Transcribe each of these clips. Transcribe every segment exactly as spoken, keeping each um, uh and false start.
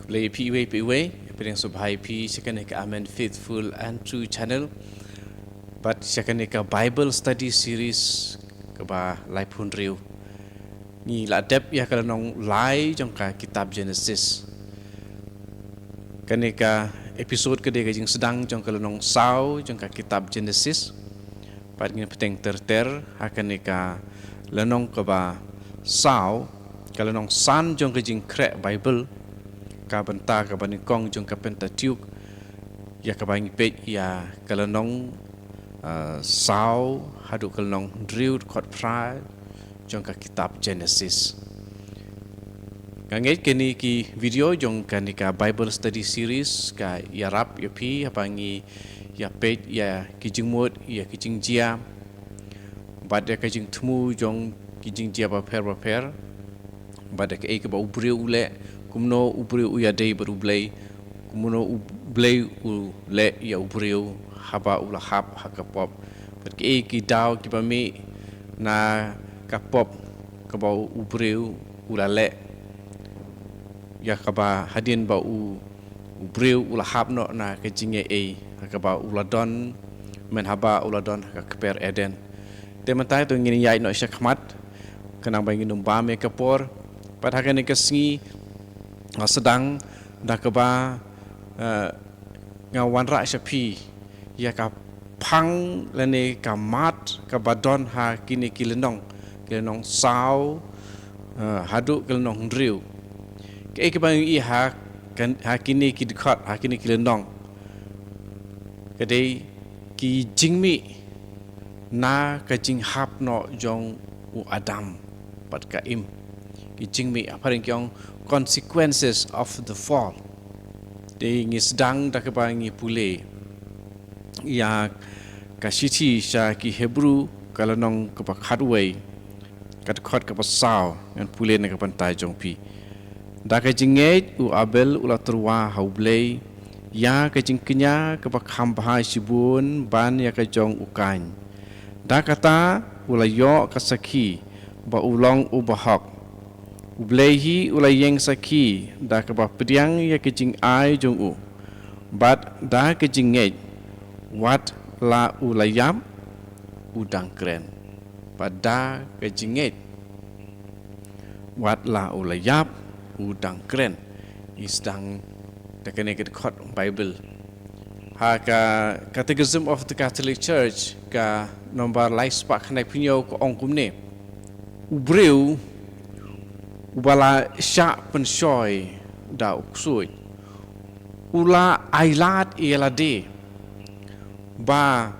Khublei phi iwei pa iwei, pyrshang sngewbha ïa phi sha kane ka Amen Faithful and True Channel. Bad sha kane ka Bible Study Series kaba laiphew hynriew. Ngi la dep ïa ka lynnong lai jong ka kitab Genesis. Kane ka episode ka dei ka jingsdang jong ka lynnong saw jong ka kitab Genesis. Bad ngin bteng ter ter ha kane ka lynnong kaba saw, ka lynnong san jong ka jingkhreh Bible, ka bynta kaba nyngkong jong ka Pentateuch, ïa kaba ngi peit ïa ka lynnong, ah, saw haduh ka lynnong hynriew dkhot phra jong ka kitab Genesis. Nga ngeit kane ki video jong kane ka Bible Study Series ka ïarap ïa phi haba ngi ïa peit ïa ki jingmut, ïa ki jingjia, bad ïa ka jingthmu jong ki jingjia bapher bapher, bad ïa kaei kaba u briew u leh, kumno u briew u ïadei bad U Blei, kumno U Blei u leh ïa u briew haba u la hap ha ka pop, bad kaei ki daw kiba mih na ka pop kaba u briew u la leh, ïa kaba hadien ba u, u briew u la hap noh na ka jingaiei ha kaba u la don, mynhaba u la don ha ka kper Eden. Te mynta to ngin ïaid noh shakhmat, khnang ba ngin ym bam ïa ka por. Bad ha kane ka sngi nga sdang da kaba, eh, nga wanrah sha phi ïa ka phang lane ka mat kaba don ha kine ki lynnong, ki lynnong saw, eh, haduh ki lynnong hynriew. Kaei kaba ngi ïohi ha kan, ha kine ki dkhot, ha kine ki lynnong, ka dei ki jingmih na ka jinghap noh jong u Adam bad ka Im. Ki jingmih, ha phareng ki ong consequences of the fall. Te ngi sdang da kaba ngi pule ïa ka shithi sha ki Hebru, ka lynnong kaba khatwei, ka dkhot kaba saw, ngan pule na ka bynta jong phi. Da ka jingngeit u Abel u la tyrwa ha U Blei ïa ka jingkñia kaba kham bha shibun ban ïa ka jong u Kain. Da kata u la ïoh ka sakhi ba u long u bahok. U Blei hi u la ïeng sakhi da kaba pdiang ïa ka jingai jong u. Bad da ka jingngeit, wat la u la ïap, u dang kren. Bad da ka jingngeit, wat la u la ïap, u dang kren. Ngi sdang da kane ka dkhot Bible. Ha ka Catechism of the Catholic Church, ka nombar lai spah khyndai phew hynñiew, ka ong kumne: U briew uba la shah pynshoi da u ksuid, u la ailad ïa lade ba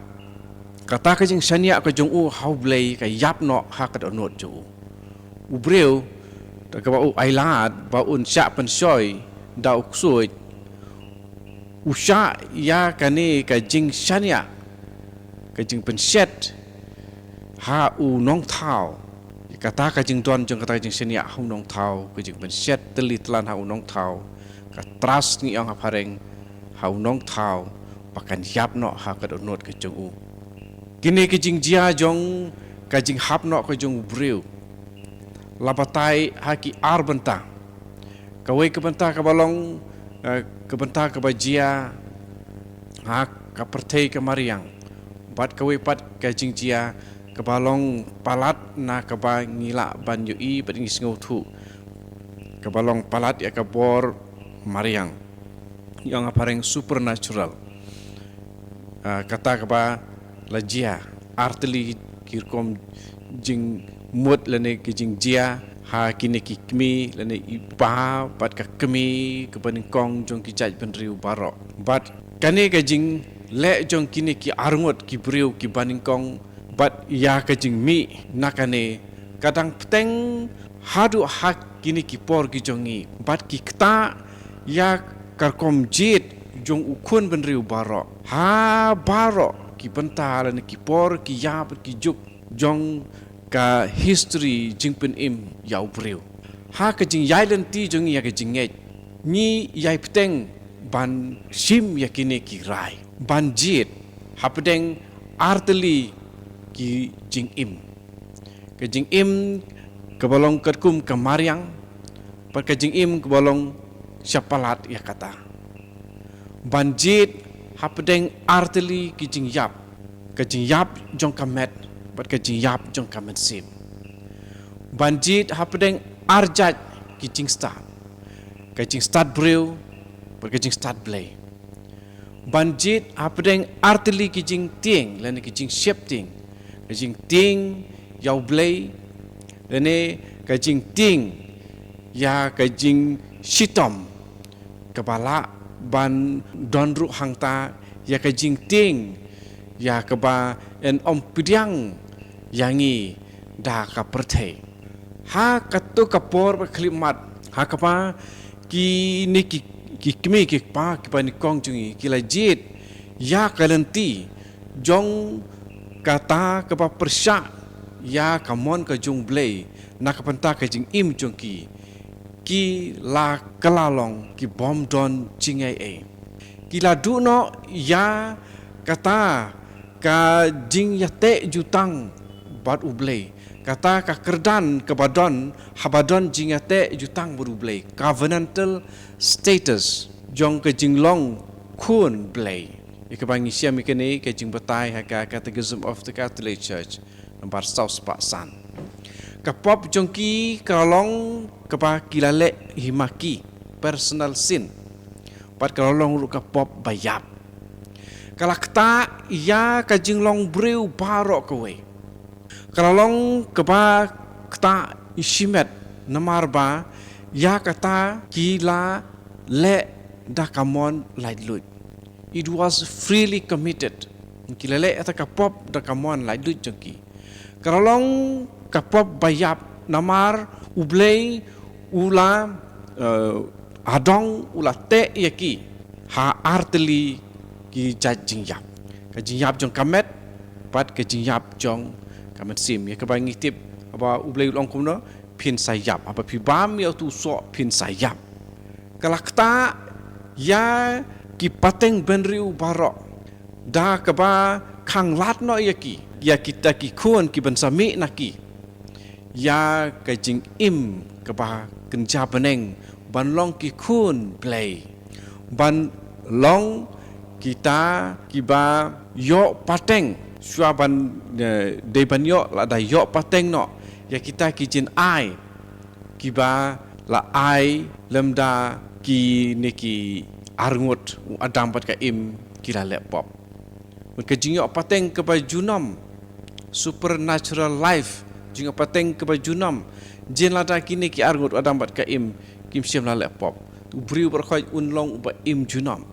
kata ka jingshaniah ka jong u ha U Blei ka ïap noh ha ka dohnud jong u. U briew, da kaba u ailad ba un shah pynshoi da u ksuid, u shah ïa kane ka jingshaniah, ka jingpynshet ha u nongthaw. Kata ka jingdon jong kata ka jingshaniah ha u nongthaw, ka jingpynshet tylli tlan ha u nongthaw, ka trust ngi ong ha phareng, ha u nongthaw, ba kan ïap noh ha ka dohnud ka jong u. Kine ki jingjia jong ka jinghap noh ka jong u briew la batai ha ki ar bynta. Kawei ka bynta kaba long, eh, ka bynta kaba jia ha ka pyrthei ka mariang. Bad kawei pat ka jingjia kaba long palat na kaba ngi lah ban ïohi bad ngi sngewthuh, kaba long palat ïa ka bor mariang, ïa nga phareng supernatural. Ah, kata kaba la jia, artylli ki rukom jingmut lane ki jingjia ha kine ki kmie lane i pa bad ka kmie kaba nyngkong jong ki jaitbynriew baroh. Bad kane ka jingleh jong kine ki arngut ki briew kiba nyngkong bad ïa ka jingmih na kane ka dang bteng haduh ha kine ki por ki jong ngi. Bad ki ktah ïa ka rukom jied jong u khun bynriew baroh ha baroh ki bynta lane ki por ki ïa bad ki juk jong ka history jingpynim ïa u briew. Ha ka jingïaid lynti jong ngi ïa ka jingngeit, ngi ïai bteng ban shim ïa kine ki rai, ban jied hapdeng artylli ki jingim. Ka jingim kaba long katkum ka mariang, bad ka jingim kaba long sha palat ïa kata. Ban jied hapdeng artylli ki jingïap, ka jingïap jong ka met bad ka jingïap jong ka mynsiem. Ban jied hapdeng arjait ki jingstad, ka jingstad briew bad ka jingstad Blei. Ban jied hapdeng artylli ki jingtieng lane ki jingsheptieng, ka jingtieng ïa U Blei lane ka jingtieng ïa ka jingshitom, kaba lah ban don ruh hangta ïa ka jingtieng ïa kaba yn ym pdiang ïa ngi da ka pyrthei. Ha kato ka por ba khyllipmat, ha kaba kine ki, ki kmie ki kpa kiba nyngkong jong ngi ki la jied ïa ka lynti jong kata kaba pyrshah ïa ka mon ka jong U Blei na ka bynta ka jingim jong ki, ki la kylla long ki bym don jingaiei. Ki la duh noh ïa kata ka jingïateh jutang bad U Blei, kata ka kyrdan kaba don haba don jingïateh jutang bad U Blei, covenantal status jong ka jinglong khun Blei. Ïa kaba ngi shem ïa kane ka jingbatai ha ka Catechism of the Catholic Church nombar saw spah san. Ka pop jong ki ka la long kaba ki la leh hi ma ki, personal sin. Bad ka la long ruh ka pop ba ïap. Ka la ktah ïa ka jinglong briew baroh kawei. Ka la long kaba ktah shimet namar ba ïa kata ki la leh da ka mon laitluid. It was freely committed. Ki la leh ïa kata ka pop da ka mon laitluid jong ki. Ka la long ka pop ba ïap namar U Blei u la, eh, adong, u la teh ïa ki ha artylli ki jait jingïap. Ka jingïap jong ka met bad ka jingïap jong ka mynsiem. Ïa kaba ngi tip haba U Blei u la ong kumno, phin sa ïap. Haba phi bam ïa uto u soh phin sa ïap. Ka la ktah ïa ki pateng bynriew baroh da kaba khanglad noh ïa ki, ïa kita ki khun kiban sa mih na ki ïa ka jingim kaba kynja bneng ban long ki khun Blei, ban long kita kiba ïoh pateng shuwa ban, eh, dei ban ïoh, lada ïoh pateng noh ïa kita ki jingai kiba la ai lymda kine ki arngut u Adam bad ka Im ki la leh pop. Bad ka jingïoh pateng kaba junom, supernatural life, jingïoh pateng kaba junom, jin lada kine ki arngut u Adam bad ka Im kim shym la leh pop, u briew baroh khoit un long uba im junom.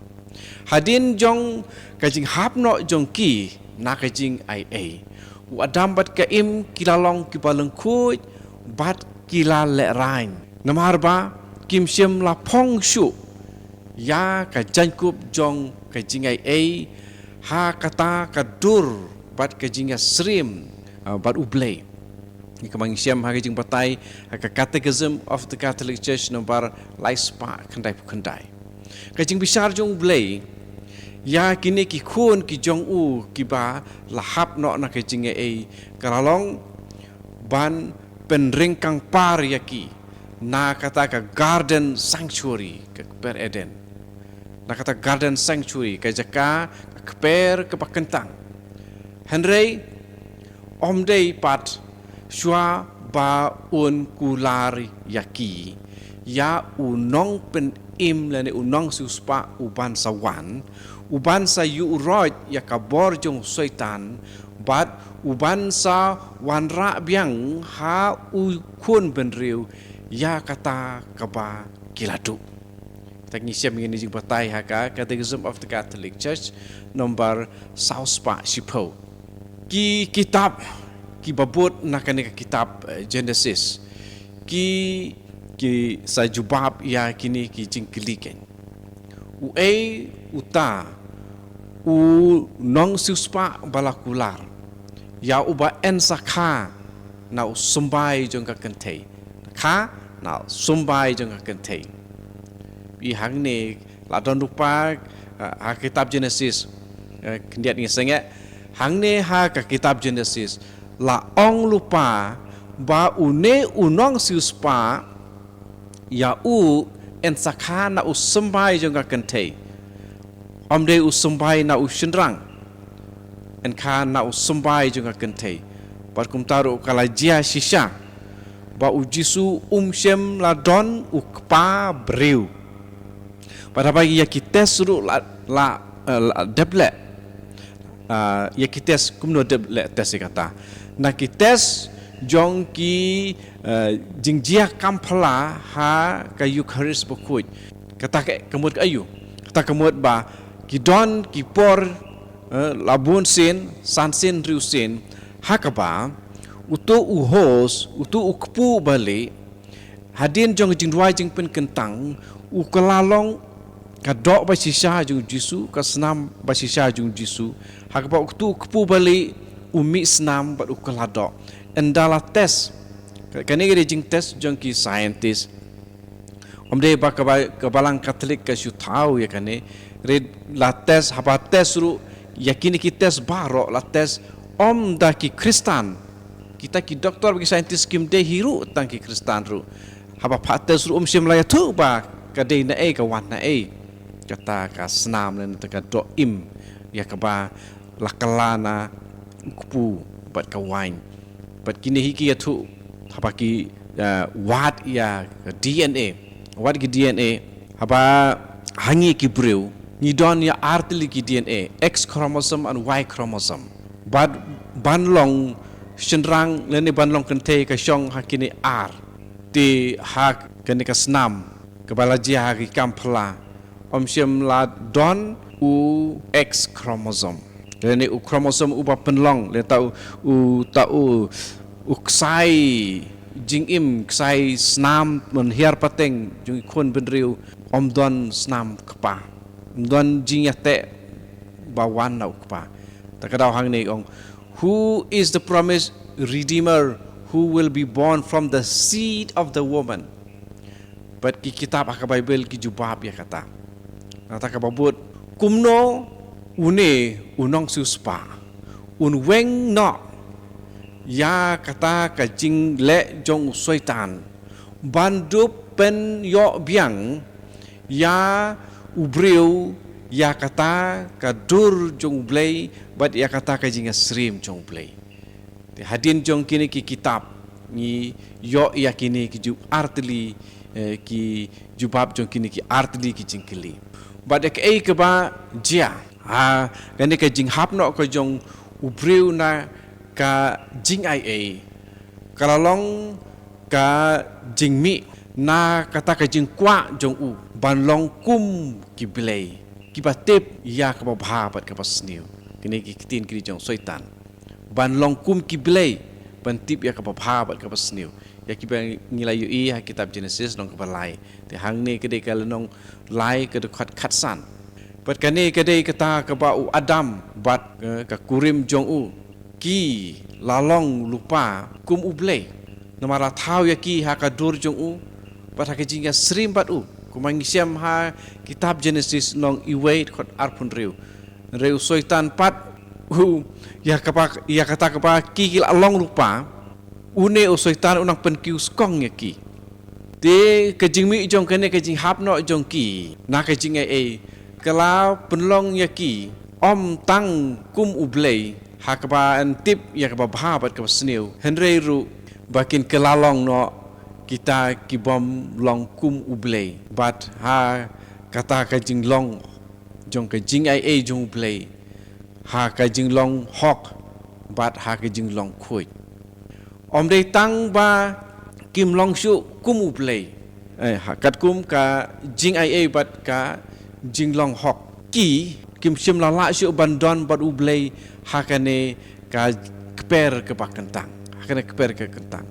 Hadien jong ka jinghap noh jong ki na ka jingaiei, u Adam bad ka Im ki la long kiba lyngkhuid bad ki la lehraiñ. Namar ba kim shym la phong shuh ïa ka jaiñkup jong ka jingaiei ha kata ka dur bad ka jingïasyriem, ah, bad U Blei. Ïa kaba ngi shem ha ka jingbatai ha ka Catechism of the Catholic Church nombar lai spah khyndai phew khyndai. Ka jingbishar jong U Blei ïa kine ki khun ki jong u kiba la hap noh na ka jingaiei ka la long ban pynryngkang par ïa ki na kata ka garden sanctuary, ka kper Eden. Na kata garden sanctuary, ka jaka ka kper kaba kyntang. Hynrei ym dei pat shuwa ba un kular ïa ki ïa u nongpynim lane u nongsiewspah uban sa wan, uban sa ïuhroit ïa ka bor jong u Soitan bad uban sa wanrah biang ha u khun bynriew ïa kata kaba ki la duh. Te ngi shem ïa kane ka jingbatai ha ka Catechism of the Catholic Church nombar saw spah shiphew. Ki kitab kiba bud na kane ka kitab, eh, Genesis ki, ki sa jubab ïa kine ki jingkylli kein. Uei uta u nongsiewspah ba la kular ïa uba yn sa kha na u symbai jong ka kynthei? Kha na u symbai jong ka kynthei. Ïa hangne la don lypa, eh, ha kitab Genesis, eh, khyndiat ngi sngewthuh. Hangne ha ka kitab Genesis la ong lypa ba une u nongsiewspah ïa u yn sa kha na u symbai jong ka kynthei. Ym dei u symbai na u shynrang, yn kha na u symbai jong ka kynthei. Bad kumta ruh ka la jia shisha ba u Jisu um shym la don u kpa briew. Bad haba ïa ki test ruh la, la, eh, la dep leh. Ah, ïa ki test, kumno dep leh test ïa kata? Na ki test jong ki, eh, jingjia kam phylla ha ka Eukharist bakhuid. Kata ka, ka mut ka aïu? Kata ka mut ba ki don ki por, eh, la bun sien, san sien, hynriew sien, ha kaba uto u host, uto u kpu balieh, hadien jong ka jingduwai jingpynkyntang, u kylla long ka doh ba shisha jong u Jisu, ka snam ba shisha jong u Jisu. Ha kaba uto u kpu balieh u mih snam bad u kylla doh. Ynda la test. Ka-, kane ka dei jingtest jong ki scientist. Ym dei ba ka ba-, ka balang Katholik ka shu thaw ïa kane. Hynrei la test, haba test ruh, ïa kine ki test baroh la test ym da ki Khristan. Kita ki doktor bad ki scientist kim dei hi ruh tang ki Khristan ruh. Haba phah test ruh um shym la ïathuh ba ka dei naei, ka wan naei kata ka snam lane kata ka doh im ïa kaba la kylla na u kpu bad ka waiñ. Bad kine hi ki ïathuh haba ki, eh, wad ïa ka D N A. Wad ki D N A, haba ha ngi ki briew ngi don ïa ar tylli ki D N A, X chromosome and Y chromosome. Bad ban long shynrang lane ban long kynthei ka shong ha kine ar. Te ha kane ka snam kaba la jia ha ki kam phylla, ym shym la don u X chromosome. Lane u chromosome uba pynlong, lane ta u, u, ta u, u ksai jingim, ksai snam mynhiar pateng jong ki khun bynriew, ym don snam kpa. Ym don jingïateh ba wan na u kpa. Ta ka daw hangne ong, "Who is the promised Redeemer who will be born from the seed of the woman?" Bad ki kitab ha ka Baibl ki jubab ïa kata. Nangta kaba bud, kumno une u nongsiewspah un weng noh ïa kata ka jingleh jong u Soitan ban dup pynïoh biang ïa u briew ïa kata ka dur jong u Blei bad ïa kata ka jingïasyriem jong u Blei. Te hadien jong kine ki kitab ngi ïoh ïa kine ki ju-, ar tylli, eh, ki jubab jong kine ki ar tylli ki jingkylli. Bad ïa kaei kaba jia ha kane ka jinghap noh ka jong u briew na ka jingaiei, ka la long ka jingmih na kata ka jingkwah jong u ban long kum ki blei kiba tip ïa kaba bha bad kaba sniew. Kine ki ktien kine jong u Soitan. Ban long kum ki blei, ban tip ïa kaba bha bad kaba sniew. Ïa kiba ngi la ïohi ha kitab Genesis lynnong kaba lai. Te hangne ka dei ka lynnong lai, ka dkhot khatsan. Bad kane ka dei kata kaba u Adam bad, eh, ka kurim jong u ki la long lypa kum u Blei. Namar la thaw ïa ki ha ka dur jong u bad ha ka jingïasyriem bad u. Kumba ngi shem ha kitab Genesis lynnong iwei dkhot arphew hynriew. Hynrei u Soitan pat u, ïa kaba, ïa kata kaba ki, ki la long lypa, une u Soitan u nang pynkiew skong ïa ki. Te ka jingmih jong kane ka jinghap noh jong ki na ka jingaiei ka la pynlong ïa ki ym tang kum u Blei ha kaba yn tip ïa kaba bha bad kaba sniew, hynrei ruh ba kin kylla long noh kita kibym long kum u Blei bad ha kata ka jinglong jong ka jingaiei jong u Blei, ha ka jinglong hok bad ha ka jinglong khuid. Ym dei tang ba kim long shuh kum u Blei, eh, ha, katkum ka jingaiei bad ka jinglong hok, ki kim shym la lah shuh ban don bad u Blei ha kane ka kper kaba kyntang. Ha kane ka kper kaba kyntang.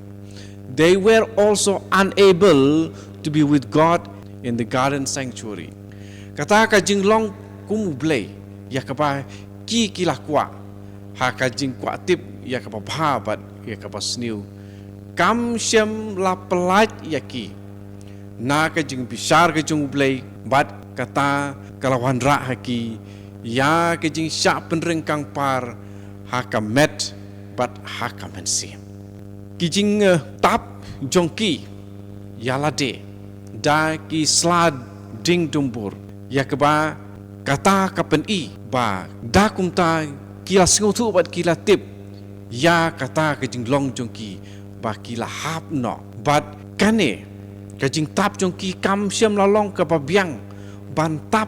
They were also unable to be with God in the garden sanctuary. Kata ka jinglong kum u Blei, ïa kaba ki, ki la kwah ha ka jingkwah tip ïa kaba bha bad ïa kaba sniew, kam shym la pyllait ïa ki na ka jingbishar ka jong u Blei, bad kata ka la wanrah ha ki ïa ka jingshah pynryngkang par ha ka met bad ha ka mynsiem. Ki jing, eh, tap jong ki ïa lade, da ki sla ding dumbur, ïa kaba kata ka pyni ba da kumta ki la sngewthuh bad ki la tip ïa kata ka jinglong jong ki ba ki la hap noh. Bad kane ka jingtap jong ki kam shym la long kaba biang ban tap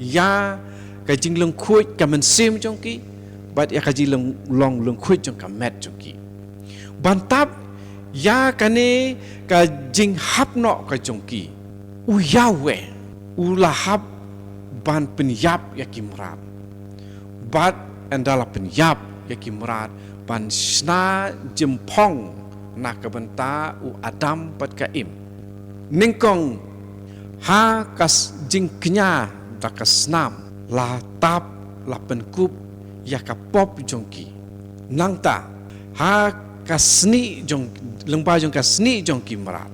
ïa ka jinglyngkhuid ka mynsiem jong ki bad ïa ka jinglong lyngkhuid jong ka met jong ki. Ban tap ïa kane ka jinghap noh ka jong ki, u Yahweh u la hap ban pynïap ïa ki mrad. Bad ynda la pynïap ïa ki mrad ban shna jingphong na ka bynta u Adam bad ka Im. Nyngkong ha ka s-, jingkñia da ka snam la tap, la pynkup ïa ka pop jong ki. Nangta ha ka snieh jong, lyngba jong ka snieh jong ki mrad,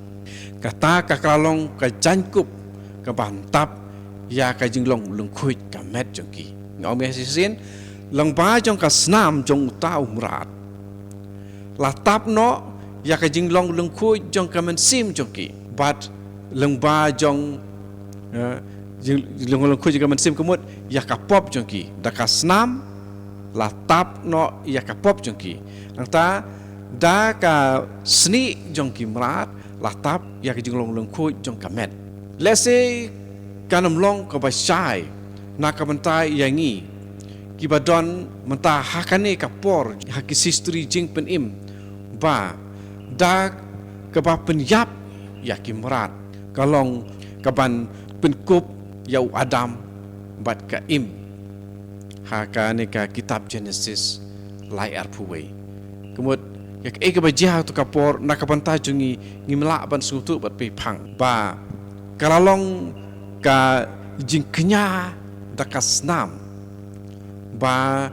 kata ka la long ka jaiñkup kaban tap ïa ka jinglong lyngkhuid ka met jong ki. Nga ong ïa shisien, lyngba jong ka snam jong uta u mrad la tap noh ïa ka jinglong lyngkhuid jong ka mynsiem jong ki. Bad lyngba jong, eh, jing-, jinglong lyngkhuid jong ka mynsiem ka mut ïa ka pop jong ki. Da ka snam la tap noh ïa ka pop jong ki. Nangta da ka snieh jong ki mrad la tap ïa ka jinglong lyngkhuid jong ka met. Lehse kan ym long kaba shai na ka bynta ïa ngi kiba don mynta ha kane ka por ha ki history jingpynim ba da kaba pynïap ïa ki mrad ka long kaban pynkup ïa u Adam bad ka Im ha kane ka kitab Genesis lai arphew wei. Ka mut ïa kaei kaba jia ha tu ka por na ka bynta jong ngi, ngim lah ban sngewthuh bad pyrshang ba ka la long ka jingkñia da ka snam ba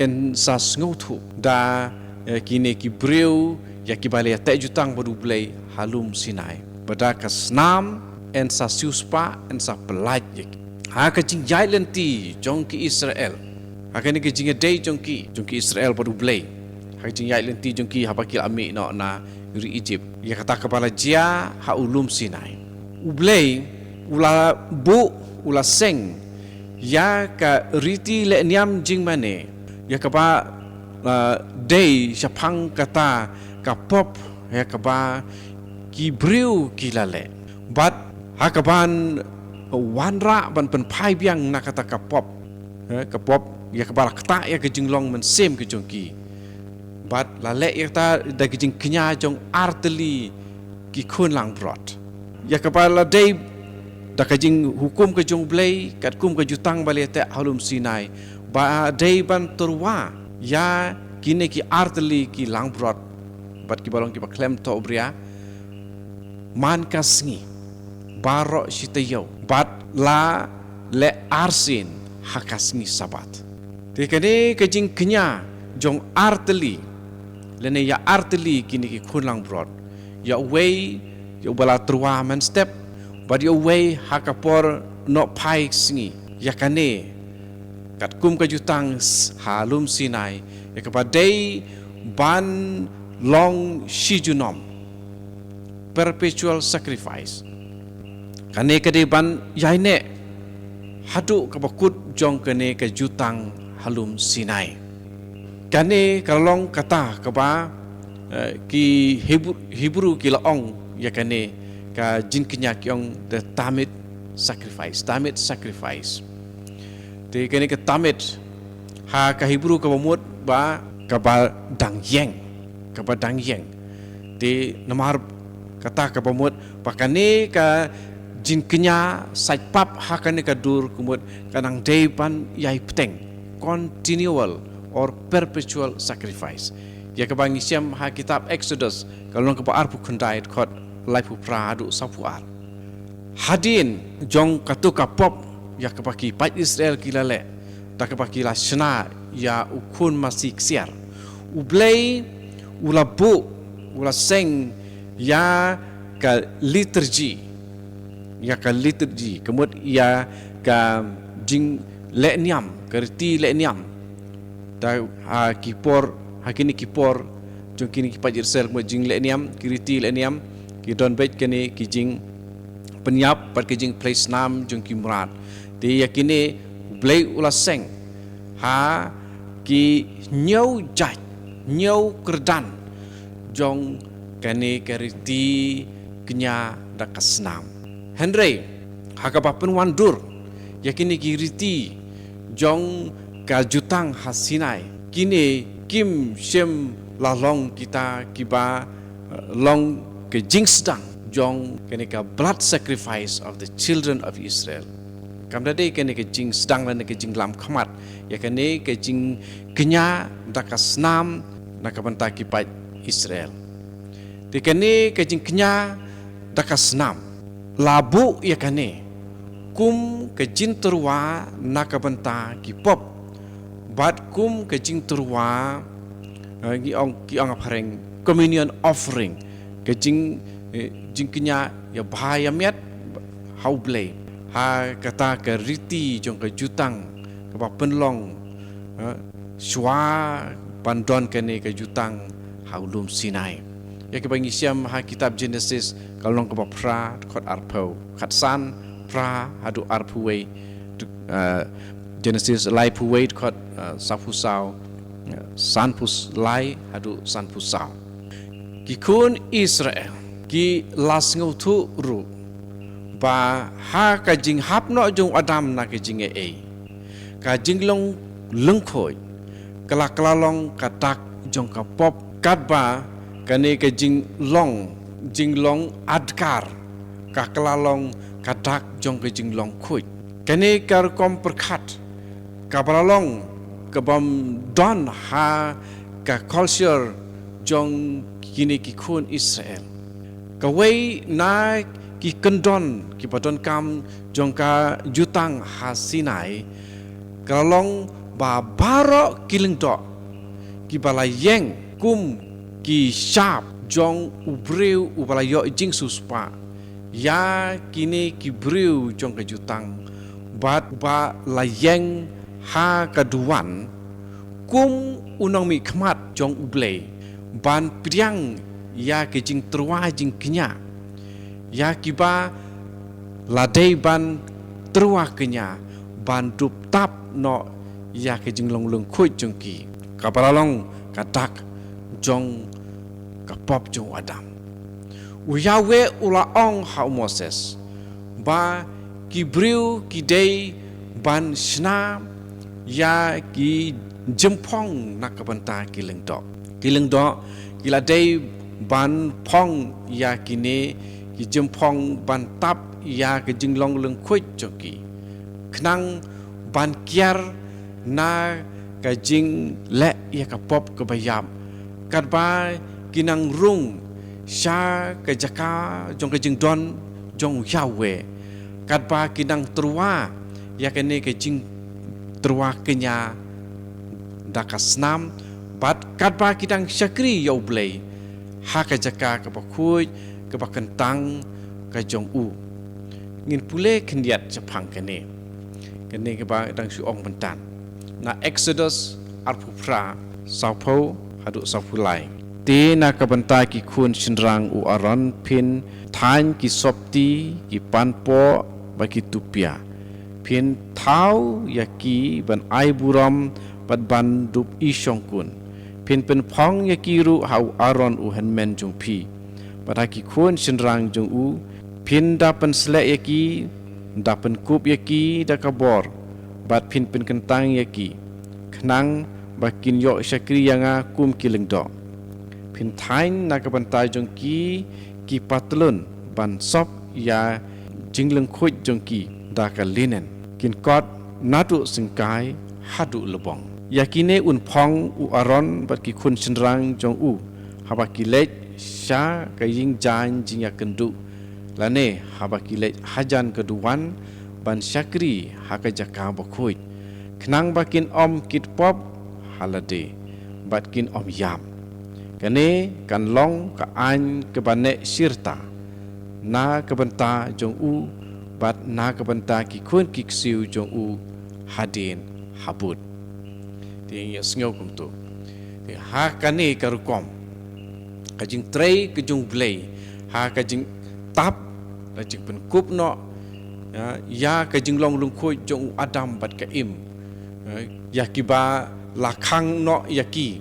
yn sa sngewthuh da, eh, kine ki briew ïa kiba la ïateh jutang bad U Blei ha lum Sinai. Ba da ka snam yn sa siewspah, yn sa pyllait ïa ki. Ha ka jingïaid lynti jong ki Israel, ha kane ka jingïadei jong ki, jong ki Israel bad U Blei, ha ka jingïaid lynti jong ki haba ki la mih noh na ri Egypt, ïa kata kaba la jia ha u lum Sinai, U Blei u la buh, u la seng ïa ka riti leh niam jingmane, ïa kaba, ah, dei shaphang kata ka pop ïa kaba ki briew ki la leh. Bad ha kaban wanrah ban pynphai biang na kata ka pop, eh, ka pop ïa kaba la ktah ïa ka jinglong mynsiem ka jong ki. Bad la leh ïa kata da ka jingkñia jong artylli ki khun langbrot. Ïa kaba la dei da ka jinghukum ka jong U Blei katkum ka jutang ba la ïateh ha lum Sinai, ba dei ban tyrwa ïa kine ki artylli ki langbrot bad kiba long kiba khlem thohbria man ka sngi baroh shi taïew bad la leh arsien ha ka sngi Sabbath. Te kane ka jingkñia jong artylli, lane ïa artylli kine ki khun langbrot, ïa uwei ïa uba la tyrwa mynstep, bad ïa uwei ha ka por nohphai sngi. Ïa kane katkum ka jutang s-, ha lum Sinai, ïa kaba dei ban long shi junom, perpetual sacrifice. Kane ka dei ban ïaineh haduh kaba kut jong kane ka jutang ha lum Sinai. Kane ka long kata kaba, eh, ki Hebru, Hebru ki la ong ïa kane ka jingkñia, ki ong the tamid sacrifice, tamid sacrifice. Te kane ka tamid ha ka Hebru kaba mut ba kaba dang ïeng, kaba dang ïeng. Te namar kata kaba mut ba kane ka jingkñia sait pap ha kane ka dur ka mut ka nang dei ban ïai bteng, continual or perpetual sacrifice. Ïa kaba ngi shem ha kitab Exodus ka lynnong kaba arphew khyndai, dkhot laiphew phra haduh sawphew ar. Hadien jong kato ka pop ïa kaba ki paid Israel ki la leh, da kaba ki la shna ïa u khun masi ksiar, U Blei u la buh, u la seng ïa ka liturgy, ïa ka liturgy, ka mut ïa ka jingleh niam, ka riti leh niam. Da ha ki por, ha kine ki por jong kine ki paid Israel, ka mut jingleh niam, ki riti leh niam, ki don beit kine ki jing pynïap bad ka jingplie snam jong ki mrad. Te ïa kine U Blei u la seng ha ki hynñiew jait, hynñiew kyrdan jong kane ka riti kñia da ka snam. Hynrei ha kaba pynwandur ïa kine ki riti jong ka jutang ha Sinai, kine kim shym la long kita kiba, eh, long ka jingsdang jong kane ka blood sacrifice of the children of Israel. Kam da dei kane ka jingsdang lane ka jinglam khmat ïa kane ka jingkñia da ka snam na ka bynta ki paid Israel. Te kane ka jingkñia da ka snam la buh ïa kane kum ka jingtyrwa na ka bynta ki pop, bad kum ka jingtyrwa, eh, ki ong, ki ong ha phareng communion offering, ka jing, eh, jingkñia ïa bha ïa miat ha U Blei ha kata ka riti jong ka jutang kaba pynlong, eh, shuwa ban don kane ka jutang ha u lum Sinai. Ïa kaba ngi shem ha kitab Genesis ka lynnong kaba phra, dkhot arphew khatsan, phra haduh arphew wei, dk-, eh, Genesis laiphew wei, dkhot, eh, sawphew saw, eh, sanphew lai haduh sanphew saw. Ki khun Israel ki la sngewthuh ruh ba ha ka jinghap noh jong u Adam na ka jingaiei, ka jinglong lyngkhuid ka la kylla long ka dak jong ka pop, katba kane ka jinglong, jinglong adkar ka kylla long ka dak jong ka jinglong khuid. Kane ka rukom pyrkhat kaba la long kabym don ha ka culture jong kine ki khun Israel. Kawei na ki kyndon kiba donkam jong ka jutang ha Sinai ka la long ba baroh ki lyngdoh kiba la ïeng kum ki shap jong u briew uba la ïoh jingsiewspah ïa kine ki briew jong ka jutang, bad ba la ïeng ha ka duwan kum u nongmihkhmat jong U Blei ban pdiang ïa ka jingtyrwa jingkñia ïa kiba la dei ban tyrwa kñia ban dup tap noh ïa ka jinglong lyngkhuid jong ki, kaba la long ka dak jong ka pop jong u Adam. U Yahweh u la ong ha u Moses ba ki briew ki dei ban shna ïa ki jingphong na ka bynta ki lyngdoh. Ki lyngdoh ki la dei ban phong ïa kine ki jingphong ban tap ïa ka jinglong lyngkhuid jong ki, khnang ban kiar na ka jingleh ïa ka pop kaba ïap, katba ki nang rung sha ka jaka jong ka jingdon jong u Yahweh, katba ki nang tyrwa ïa kane ka jingtyrwa kñia da ka snam, bad katba ki nang shakri ïa U Blei ha ka jaka kaba khuid kaba kyntang ka jong u. Ngin pule khyndiat shaphang kane, kane kaba dang shu ong mynta na Exodus arphew phra, sawphew haduh sawphew lai. Te na ka bynta ki khun shynrang u Aaron phin thaiñ ki sopti, ki panpoh bad ki tupia. Phin thaw ïa ki ban ai burom bad ban dup i shongkun. Phin pynphong ïa ki ruh ha u Aaron u hynmen jong phi bad ha ki khun shynrang jong u. Phin da pynsleh ïa ki, da pynkup ïa ki da ka bor, bad phin pynkyntang ïa ki, khnang ba kin ïoh shakri ïa nga kum ki lyngdoh. Phin thaiñ na ka bynta jong ki ki patlun ban sop ïa ka jinglyngkhuid jong ki da ka linen, kin kot naduh syngkai haduh lbong. Ïa kine un phong u Aaron bad ki khun shynrang jong u haba ki leit sha ka ïing jaiñ jingïakynduh, lane haba ki leit hajan ka duwan ban shakri ha ka jaka bakhuid, khnang ba kin ym kit pop ha lade bad kin ym ïap. Kane kan long ka aiñ kaba neh shirta na ka bynta jong u bad na ka bynta ki khun ki ksiew jong u hadien habud. Te ïa sngew kumto. Te ha kane ka rukom, ka jingtrei ka jong U Blei ha ka jingtap la jingpynkup noh, ïa, ïa ka jinglong lyngkhuid jong u Adam bad ka Im. Ïa, ïa kiba la khang noh ïa ki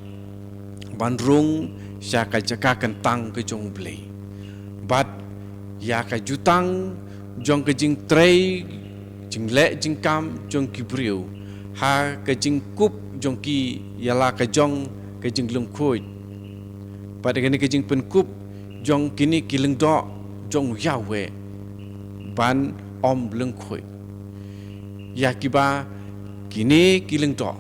ban rung sha ka jaka kyntang ka jong U Blei. Bad ïa ka jutang jong ka jingtrei, jingleh jingkam jong ki briew ha ka jingkup jong ki ïa la ka jong ka jinglyngkhuid. Bad kane ka jingpynkup jong kine ki lyngdoh jong Yahweh ban ym lyngkhuid. Ïa kiba kine ki lyngdoh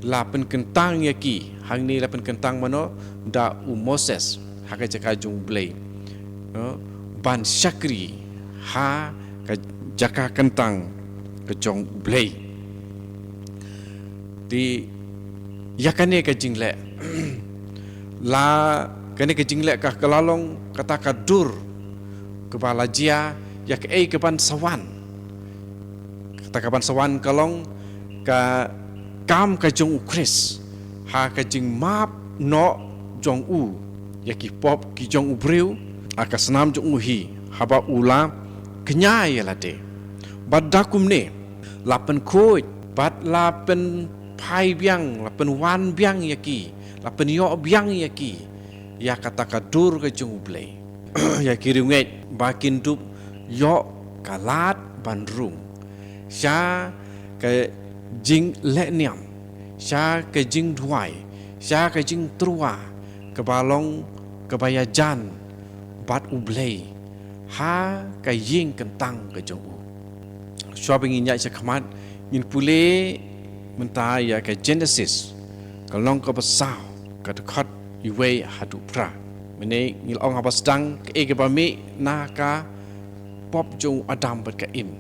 la pynkyntang ïa ki, hangne la pynkyntang mano, da u Moses ha ka jaka jong U Blei, no, ban shakri ha ka jaka kyntang ka jong U Blei. Te ïa kane ka jingleh, la, kane ka jingleh ka, ka la long kata ka dur kaba la jia ïa kaei kaban sa wan. Kata kaban sa wan ka long ka kam ka jong U Khrist ha ka jingmap noh jong u ïa ki pop ki jong u briew ha ka snam jong u hi, haba u la kñia ïa lade. Bad da kumne la pynkhuid bad la pynphai biang, la pynwan biang ïa ki, la pynïoh biang ïa ki ïa kata ka dur ka jong U Blei, ïa ki riewngeit ba kin dup ïoh ka lad ban rung sha ka jinglehniam, sha ka jingduwai, sha ka jingtyrwa kaba long kaba ïajan bad U Blei ha ka ïing kyntang ka jong u. Shuwa ba ngin ïaid sha khmat, ngin pule mynta ïa ka Genesis, ka lynnong kaba saw, ka dkhot iwei haduh phra. Mynne ngi la ong haba sdang kaei kaba mih na ka pop jong u Adam bad ka Im.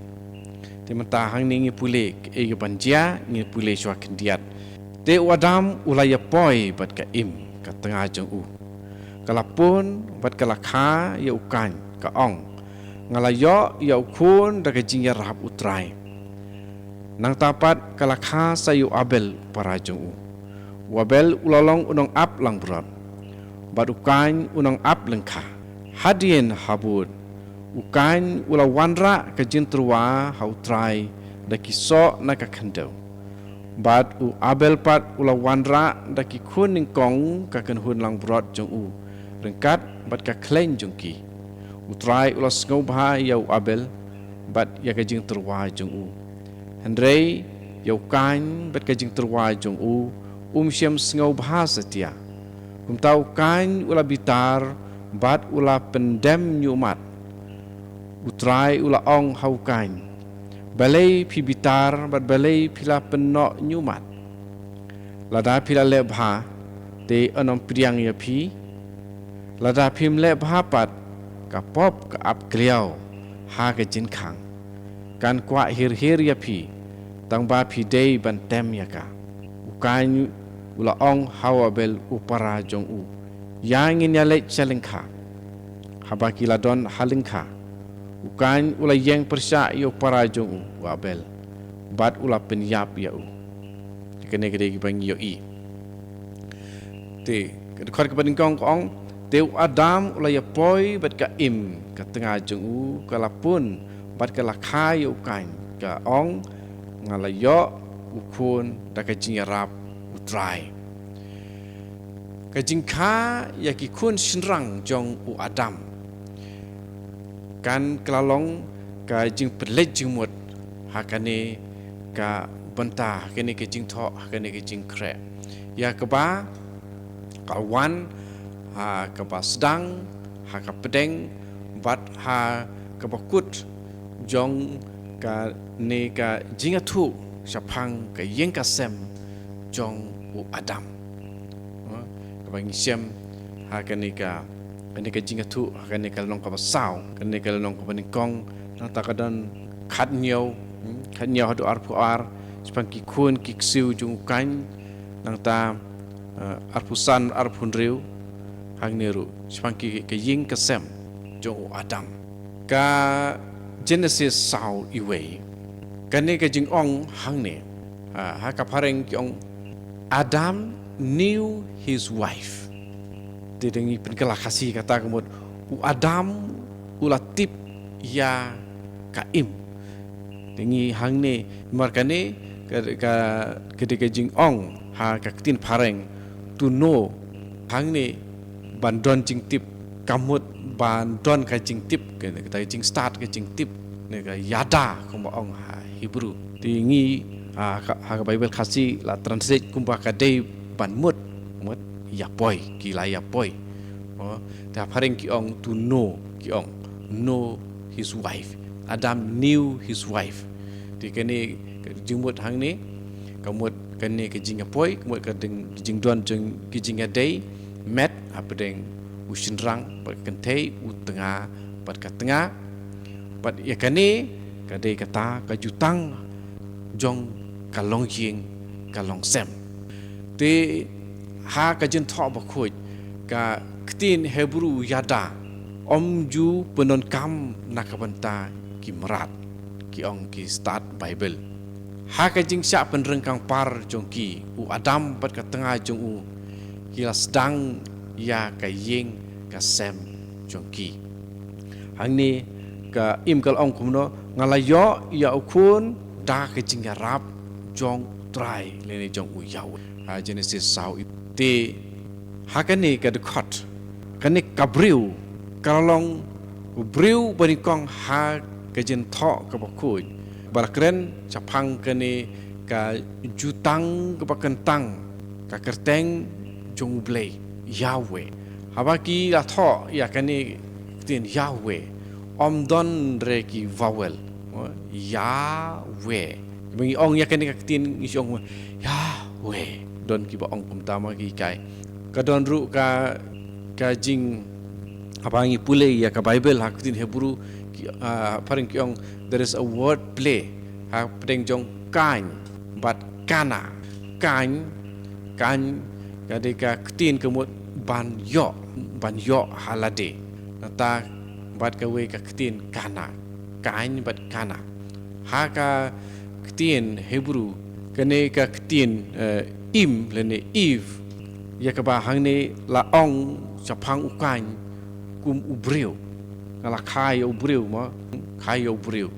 Te mynta hangne ngi pule kaei kaban jia, ngi pule shuwa khyndiat. Te u Adam u la ïapoi bad ka Im, ka tnga jong u. Ka la pun bad ka la kha ïa u Kain, ka ong, nga la ïoh ïa u khun da ka jingïarap U Trai. Nangta pat ka la kha sa ïa u Abel u para jong u. U Abel u la long u nongap langbrot, bad u Kain u nongap lyngkha. Hadien habud u Kain u la wanrah ka jingtyrwa ha U Trai da ki soh na ka khyndew. Bad u Abel pat u la wanrah da ki khun nyngkong ka kynhun langbrot jong u, ryngkat bad ka khleiñ jong ki. U Trai u la sngewbha ïa u Abel bad ïa ka jingtyrwa jong u. Hynrei ïa u Kain bad ka jingtyrwa jong u, um shym sngewbha satia. Kumta u Kain u la bitar bad u la pyndem ñiuhmat. U Trai u la ong ha u Kain, balei phi bitar bad balei phi la pynnoh ñiuhmat? Lada phi la leh bha, te yn ym pdiang ïa phi. Lada phim leh bha pat, ka pop ka ap kliaw ha ka jingkhang. Kan kwah hir hir ïa phi, tang ba phi dei ban tem ïa ka. U Kain u la ong ha u Abel u para jong u, ïa ngin ïaleit sha lyngkha. Haba ki la don ha lyngkha, u Kain u la ïeng pyrshah ïa u para jong u, u Abel, bad u la pynïap ïa u. Kane ka dei kaba ngi ïohi. Te ka dkhot kaba nyngkong ka ong, te u Adam u la ïapoi bad ka Im, ka tnga jong u, ka la pun bad ka la kha ïa u Kain, ka ong, nga la ïoh u khun da ka jingïarap U Trai. Ka jingkha ïa ki khun shynrang jong u Adam kan ka la long ka jingpynleit jingmut ha kane ka bynta, ha kane ka jingthoh, ha kane ka jingkhreh. Ïa kaba ka wan ha kaba sdang, ha ka pdeng, bad ha kaba kut jong kane ka jingïathuh shaphang ka ïing ka sem jong u Adam. Ha, kaba ngi shem ha kane ka, kane ka jingïathuh, ha kane ka lynnong kaba saw, kane ka lynnong kaba nyngkong, nangta ka don khathynñiew, hmm, khathynñiew haduh arphew ar, shaphang ki khun ki ksiew jong u Kain, nangta, eh, arphew san, arphew hynriew, hangne ruh, shaphang ki, ka ïing ka sem jong u Adam. Ka Genesis saw iwei, kane ka jingong hangne, ha, ha ka phareng ki ong, Adam knew his wife. Te da ngi pynkylla Khasi kata ka mut, u Adam u la tip ïa ka im. Te ngi hangne, namar kane ka, ka, ka dei ka jingong ha ka ktien phareng to know. Hangne ban don jingtip, ka mut ban don ka jingtip, ka, ka jingstad, ka jingtip, ne ka yada kumba ong ha Hebrew. Te ngi, ha ka, ha ka Bible Khasi la translate kumba ka dei ban mut, mut ïa poi, ki la ïa poi. Oh, te ha phareng ki ong to know, ki ong know his wife. Adam knew his wife. Te kane ka jingmut hangne, ka mut kane ka jingïapoi, ka mut ka ding, ka jingdon jong, ka jingïadei met hapdeng u shynrang bad ka kynthei, u tnga bad ka tnga. Bad ïa kane ka dei kata ka jutang jong ka longïing, ka longsem. Te ha ka Jingthoh Bakhuid, ka ktien Hebrew yada ym ju pyndonkam na ka bynta ki mrad, ki ong ki stad Bible. Ha ka jingshah pynryngkang par jong ki, u Adam bad ka tnga jong u ki la sdang ïa ka ïing ka sem jong ki. Hangne ka im ka la ong kumno, nga la ïoh ïa u khun da ka jingïarap jong u Trai lane jong u Yahweh. Ha Genesis saw. Te ha kane ka dkhot, kane ka briew ka la long u briew ba nyngkong ha ka Jingthoh kaba khuid ba la kren shaphang kane ka jutang kaba kyntang, ka kyrteng jong U Blei, Yahweh. Haba ki la thoh ïa kane ka ktien Yahweh, ym don re ki vowel. Oh, Yahweh. Ba ngi ong ïa kane ka ktien ngi shu ong Yahweh. Don kiba ong kumta ma ki kai. Ka don ruh ka, ka jing, haba ngi pule ïa ka Bible ha ka ktien Hebrew, ki, ah, phareng ki ong, there is a word play hapdeng jong kane bad kane. Kane, kane ka dei ka ktien ka mut ban ïoh, ban ïoh ha lade. Nangta bad kawei ka ktien kane. Kane bad kane. Ha ka ktien Hebrew, kane ka ktien, eh, im lane Eve, ïa kaba hangne la ong shaphang u Kain kum u briew. Nga la kha ïa u briew, mo, kha ïa u briew.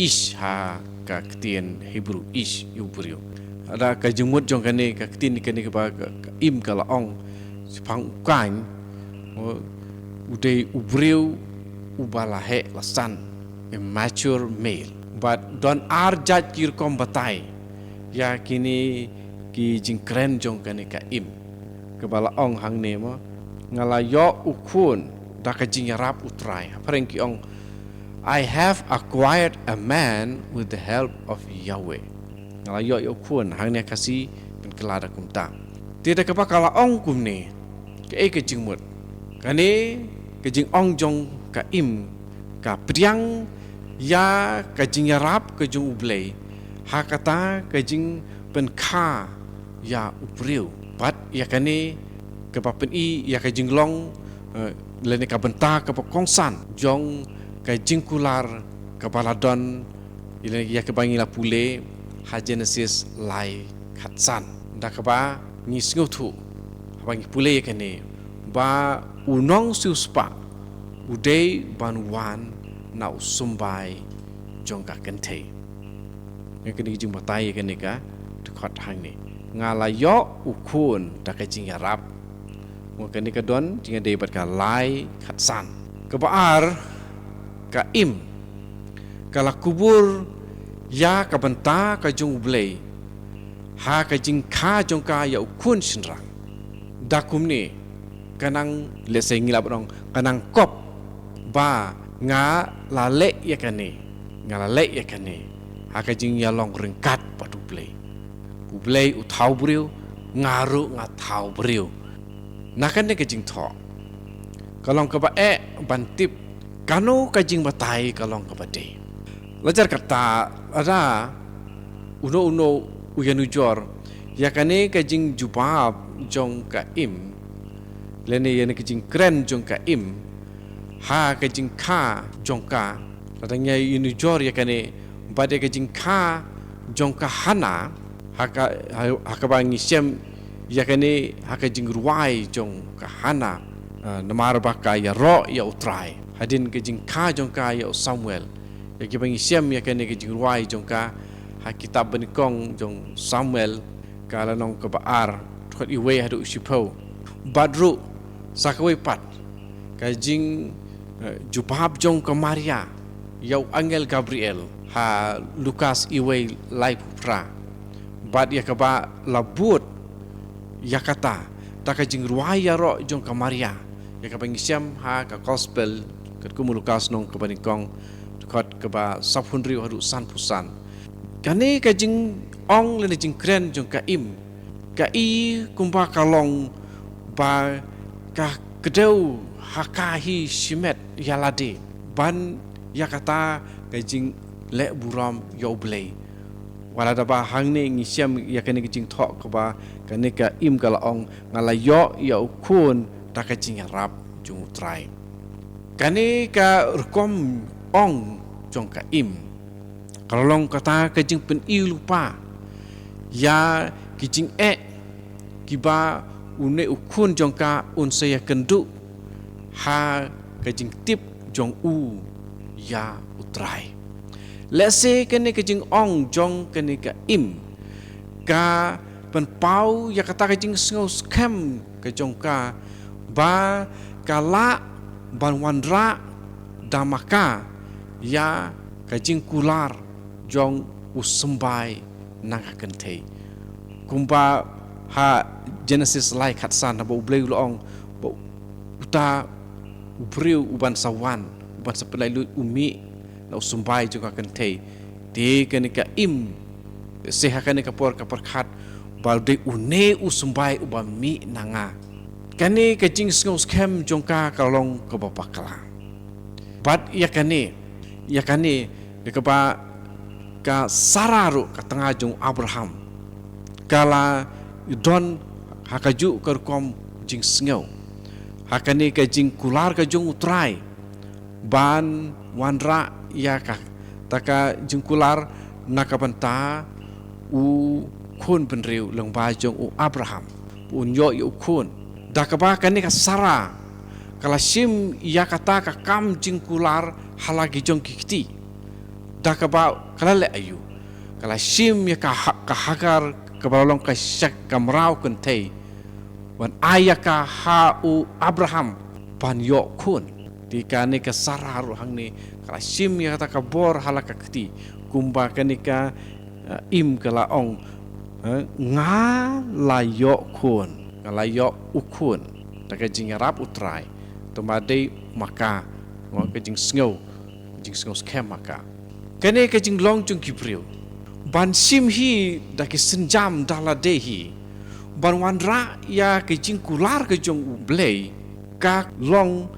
Ish ha ka ktien Hebrew, ish, ïa u briew. Lada ka jingmut jong kane ka ktien, kane kaba ka, ka im ka la ong shaphang u Kain, mo, u dei u briew uba la heh la san, a mature male. Bad don ar jait ki rukom batai ïa kine ki jingkren jong kane ka im, kaba la ong hangne, mo, nga la ïoh u khun da ka jingïarap U Trai. Hapdeng ki ong, I have acquired a man with the help of Yahweh. Nga la ïoh ïa u khun, hangne Khasi pynkylla da kumta. Te da kaba ka la ong kumne, kaei ka jingmut? Kane ka jingong jong ka im ka pdiang ïa ka jingïarap ka jong U Blei ha kata ka jingpynkha ïa u briew. Bad ïa kane kaba pyni ïa ka jinglong, eh, lane ka bynta kaba kongsan jong ka jingkular kaba la don, ïa, ïa kaba ngi la pule ha Genesis lai khatsan. Da kaba ngi sngewthuh haba ngi pule ïa kane, ba u nongsiewspah u dei ban wan na u symbai jong ka kynthei. Ïa kane ka jingbatai ïa kane ka dkhot hangne. Nga la ïoh u khun da ka jingïarap. Mo, kane ka don jingïadei bad ka lai khatsan. Kaba ar, ka im ka la kubur ïa ka bynta ka jong U Blei ha ka jingkha jong ka ïa u khun shynrang. Da kumne, ka nang, let's say, ngi lah ban ong, ka nang kop ba nga la leh ïa kane, nga la leh ïa kane ha ka jingïalong ryngkat bad U Blei. U Blei u thaw briew, nga ruh nga thaw briew. Na kane ka jingthoh ka long kaba eh ban tip kano ka jingbatai ka long kaba dei. Lajar kata, lada uno uno u ïanujor ïa kane ka jingjubab jong ka im, lane ïa kane ka jingkren jong ka im ha ka jingkha jong ka, lada ngi ïanujor ïa kane bad ïa ka jingkha jong ka Hana, ha ka, ha, ha kaba ngi shem ïa kane ha ka jingrwai jong ka Hana, ah, namar ba ka ïaroh ïa U Trai. hadien ka jingkha jong ka ïa u Samuel. Ïa kiba ngi shem ïa kane ka jingrwai jong ka ha kitab Banyngkong jong Samuel, ka lynnong kaba ar, dkhot wei haduh shiphew. Bad ruh sa kawei pat ka jing, eh, jubab jong ka Maria ïa u angel Gabriel ha Lukas wei laiphew phra. Bad ïa kaba la bud ïa kata da ka jingrwai ïaroh jong ka Maria, ïa kaba ngi shem ha ka Gospel katkum u Lukas lynnong kaba nyngkong, dkhot kaba sawphew hynriew haduh sanphew san. Kane ka jingong lane jingkren jong ka Im, ka i kumba ka long ba ka kdew ha ka hi shimet ïa lade ban ïa kata ka jingleh burom ïa U Blei. Wat la da ba hangne ngi shem ïa kane ka jingthoh kaba kane ka Im ka la ong, nga la ïoh ïa u khun da ka jingïarap jong U Trai. Kane ka rukom ong jong ka Im ka la long kata ka jingpyni lypa ïa ki jingeh kiba une u khun jong ka un sa ïakynduh ha ka jingtip jong u ïa U Trai. Lehse kane ka jingong jong kane ka Im ka pynpaw ïa kata ka jingsngew skhem ka jong ka ba ka lah ban wanrah da ma ka ïa ka jingkular jong u symbai na ka kynthei. Kumba ha Genesis lai khatsan, haba U Blei u la ong ba uta u briew uban sa wan, uban sa pynlait luid u mih na u symbai jong ka kynthei. Te kane ka Im, se ha kane ka por ka pyrkhat ba dei une u symbai uba mih na nga. Kane ka jingsngew skhem jong ka ka long kaba bakla. Bad ïa kane, ïa kane, ïa kaba ka Sara ruh ka tnga jong u Abraham ka la don ha kajuh ka rukom jingsngew ha kane ka jingkular ka jong U Trai ban wanrah ïa kata ka jingkular na ka bynta u khun bynriew lyngba jong u Abraham, un ïoh ïa u khun. Da kaba kane ka Sara ka la shim ïa kata ka kam jingkular ha la ki jong ki kti. Da kaba ka la leh aïu? Ka la shim ïa ka Ha-, ka Hagar kaba la long ka shak ka mraw kynthei ban ai ïa ka ha u Abraham ban ïoh khun. Te kane ka Sara ruh hangne ka la shim ïa kata ka bor ha la ka kti, kumba kane ka, eh, Im ka la ong, eh, nga la ïoh khun, nga la ïoh u khun da ka jingïarap U Trai. Te ma dei ma ka, nga ka jingsngew, jingsngew skhem ma ka. Kane ka jinglong jong ki briew ban shim hi da ki sienjam da lade hi ban wanrah ïa ka jingkular ka jong U Blei ka long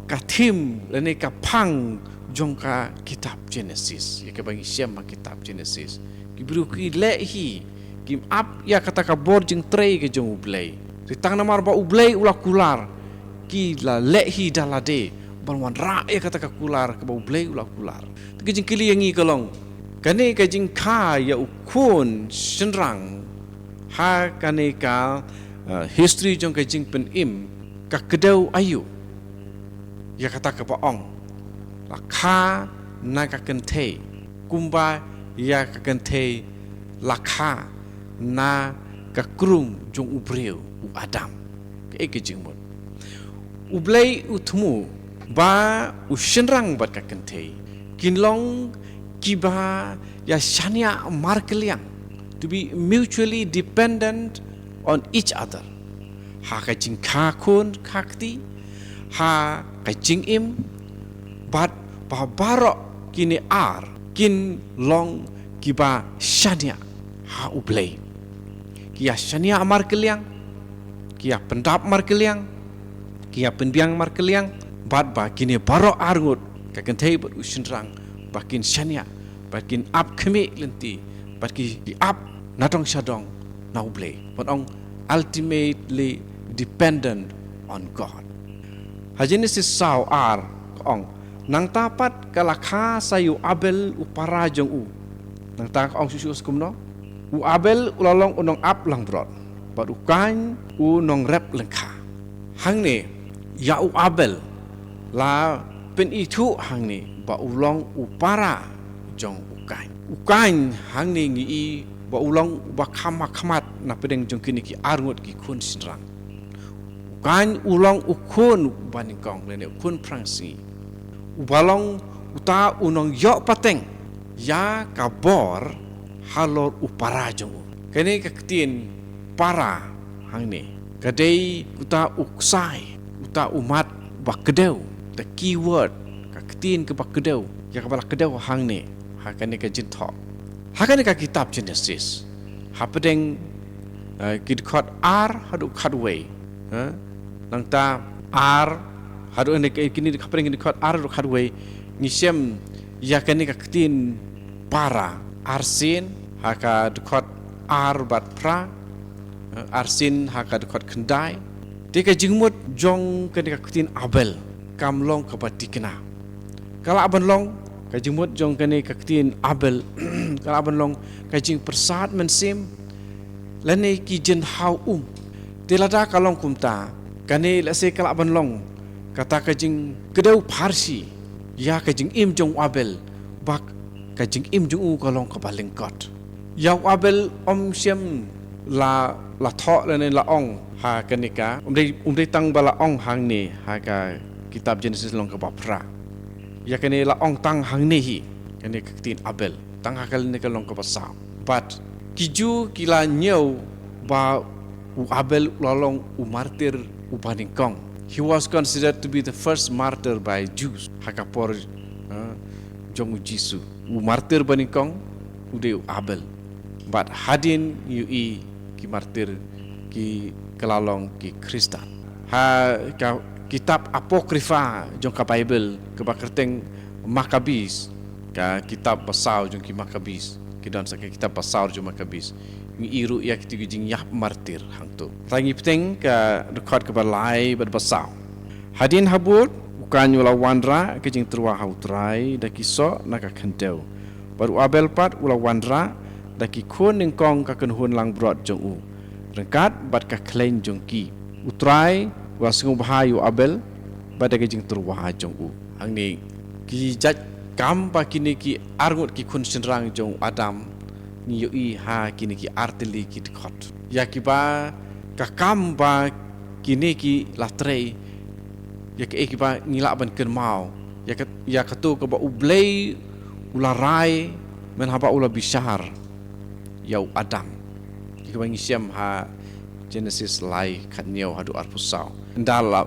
ka thim lane ka phang jong ka kitab Genesis, ïa kaba ngi shem ha kitab Genesis. Ki briew ki leh hi, kim ap ïa kata ka bor jingtrei ka jong U Blei. Te tang namar ba U Blei u la kular, ki la leh hi da lade ban wanrah ïa kata ka kular kaba U Blei u la kular. Te ka jingkylli ïa ngi ka long, kane ka jingkha ïa u khun shynrang ha kane ka, eh, history jong ka jingpynim ka kdew aïu? Ïa kata kaba ong, la kha na ka kynthei, kumba ïa ka kynthei la kha na ka krung jong u briew u Adam. Kaei ka jingmut? U Blei u thmu ba u shynrang bad ka kynthei kin long kiba ïa shaniah markylliang, to be mutually dependent on each other. Ha ka jingkha khun kha kti, ha ka jingim, bad ba baroh kine ar kin long kiba shaniah ha U Blei. Ki ïa shaniah markylliang, ki ïa pyndap markylliang, ki ïa pynbiang markylliang, bad ba kine baroh arngut, ka kynthei bad u shynrang, ba kin shaniah, ba kin ap khmih lynti, ba ki, ki ap nadong shadong na U Blei. Ban ong ultimately dependent on God. Ha Genesis saw ar ka ong, nangta pat ka la kha sa ïa u Abel u para jong u. Nangta ka ong shuh shuh kumno? U Abel u la long u nongap langbrot, bad u Kain u nongrep lyngkha. Hangne ïa u Abel la Pynithuh hangne ba u long u para jong u Kain. U Kain hangne ngi i ba u long uba kham ha khmat na pdeng jong kine ki arngut ki khun shynrang. U Kain u long u khun uba nyngkong lane u khun phrangsngi, uba long uta u nongïoh pateng ïa ka bor halor u para jong u. Kane ka ktien para hangne ka dei uta u ksai, uta u mat ba kdew, the key word, ka ktien kaba kdew ïa kaba la kdew hangne ha kane ka jingthoh. Ha kane ka kitab Genesis, ha pdeng, eh, ki dkhot ar haduh khatwei, eh, nangta ar haduh ne ki, kine ha pdeng ki dkhot ar haduh khatwei, ngi shem ïa kane ka ktien para arsien ha ka dkhot ar bad phra, eh, arsien ha ka dkhot khyndai. Te ka jingmut jong kane ka ktien Abel kam long kaba thikna. Ka lah ban long, ka jingmut jong kane ka ktien Abel ka lah ban long ka jingpyrsad mynsiem lane ki jingthaw um. Te lada ka long kumta, kane lehse ka lah ban long kata ka jingkdew pharshi ïa ka jingim jong u Abel, ba ka jingim jong u ka long kaba lyngkot. Ïa u Abel ym shym la, la thoh lane la ong ha kane ka, ym dei, ym dei tang ba la ong hangne ha ka kitab Genesis lynnong kaba phra. Ïa kane la ong tang hangne hi, kane ka ktien Abel, tang ha kane ka lynnong kaba saw. Bad ki Jiw ki la ñiew ba u Abel u la long u martir uba nyngkong. He was considered to be the first martyr by Jews ha ka por, eh, jong u Jisu. U martir ba nyngkong u dei u Abel. Bad hadien ngi ïohi ki martir ki, ki la long ki Khristan. Ha ka kitab Apocrypha jong ka Bible kaba kyrteng Maccabees, ka kitab ba saw jong ki Maccabees, ki don sa ka kitab ba saw jong Maccabees, ngi i ruh ïa kito ki jingïap martir hangto. Te ngi bteng ka dkhot kaba lai bad ba saw. Hadien habud u Kain u la wanrah ka jingtyrwa ha u Trai da ki soh na ka khyndew, bad u Abel pat u la wanrah da ki khun nyngkong ka kynhun langbrot jong u, ryngkat bad ka khleiñ jong ki. U Trai u la sngewbha ïa u Abel bad ïa ka jingtyrwa jong u. Hangne ki jait kam ba kine ki arngut ki khun shynrang jong u Adam ngi ïohi ha kine ki artylli ki dkhot, ïa kiba ka kam ba kine ki la trei, ïa kaei kaba ngi lah ban kynmaw, ïa ka, ïa kato kaba U Blei u la rai mynhaba u la bishar ïa u Adam. Ïa kaba ngi shem ha Genesis lai khathynñiew haduh arphew saw. Ynda la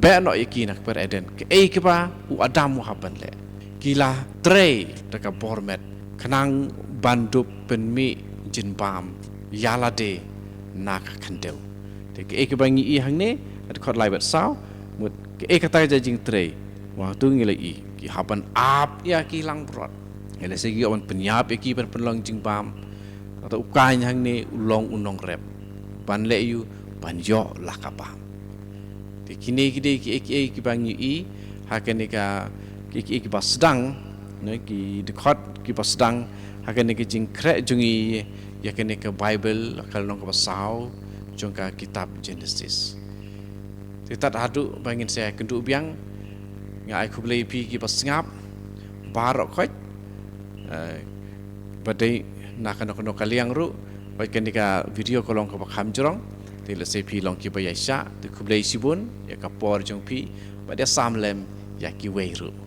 beh noh ïa ki na ka por Eden, kaei kaba u Adam u hap ban leh? Ki la trei da ka bor met khnang ban dup pynmih jingbam ïa lade na ka khyndew. Te kaei kaba ngi i hangne ha dkhot lai bad saw, mut kaei kata ka jingtrei? Wat tu ngi la i ki hap ban ap ïa ki langbrot. Ngi la shu ïoh ban pynïap ïa ki ban pynlong jingbam. Kata u Kain hangne u long u nongrep ban leh ïa u ban ïoh la ka bam. Te kine ki dei kiei kiei kiba ngi i ha kane ka, kiei kiei kiba sdang, ne, ki dkhot kiba sdang ha kane ka jingkhreh jong ngi ïa kane ka Bible, ka lynnong kaba saw jong ka kitab Genesis. Te tad haduh ba ngin sa ïakynduh biang, nga ai khublei ïa phi kiba sngap baroh khoit, eh, ba dei na kano kano ka liang ruh, ba kane ka video ka long kaba kham jrong. Te lehse phi long kiba ïaishah, te khublei shibun ïa ka por jong phi, bad ïa sam lem ïa kiwei ruh.